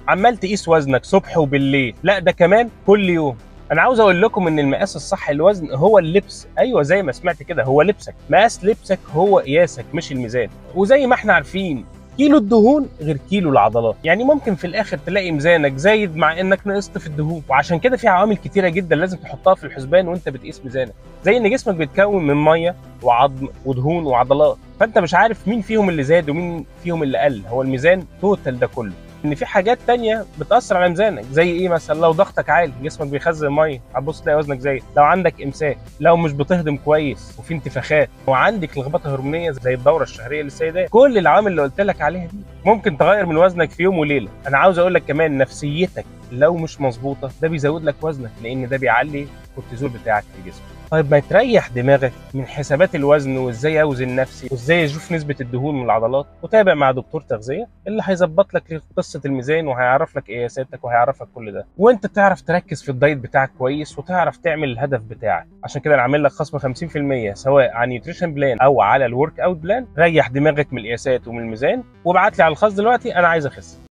عمال تقيس وزنك صبح وبالليل، لا ده كمان كل يوم. انا عاوز اقول لكم ان المقاس الصح للوزن هو اللبس. ايوه زي ما سمعت كده، هو لبسك. مقاس لبسك هو قياسك مش الميزان. وزي ما احنا عارفين كيلو الدهون غير كيلو العضلات، يعني ممكن في الاخر تلاقي ميزانك زايد مع انك نقصت في الدهون. وعشان كده في عوامل كتيرة جدا لازم تحطها في الحسبان وانت بتقيس ميزانك، زي ان جسمك بيتكون من مية وعظم ودهون وعضلات، فانت مش عارف مين فيهم اللي زاد ومين فيهم اللي قل، هو الميزان total ده كله. ان في حاجات تانية بتأثر على ميزانك، زي ايه مثلا؟ لو ضغطك عالي جسمك بيخزن مية، هتبص تلاقي وزنك زايد. لو عندك امساك، لو مش بتهضم كويس وفي انتفاخات، وعندك لخبطة هرمونيه زي الدورة الشهرية للسيدات، كل العوامل اللي قلت لك عليها دي ممكن تغير من وزنك في يوم وليلة. انا عاوز اقول لك كمان نفسيتك لو مش مظبوطة ده بيزود لك وزنك، لان ده بيعلي الكورتيزول بتاعك في الجسم. طيب ما تريح دماغك من حسابات الوزن وازاي اوزن نفسي وازاي اشوف نسبه الدهون من العضلات، وتابع مع دكتور تغذية اللي هيظبط لك قصة الميزان وهيعرف لك قياساتك وهيعرفك كل ده، وانت تعرف تركز في ال diet بتاعك كويس وتعرف تعمل الهدف بتاعك. عشان كده انا عامل لك خصم 50% سواء على nutrition plan او على ال workout plan. ريح دماغك من القياسات ومن الميزان، وابعت لي على الخاص دلوقتي انا عايز اخس.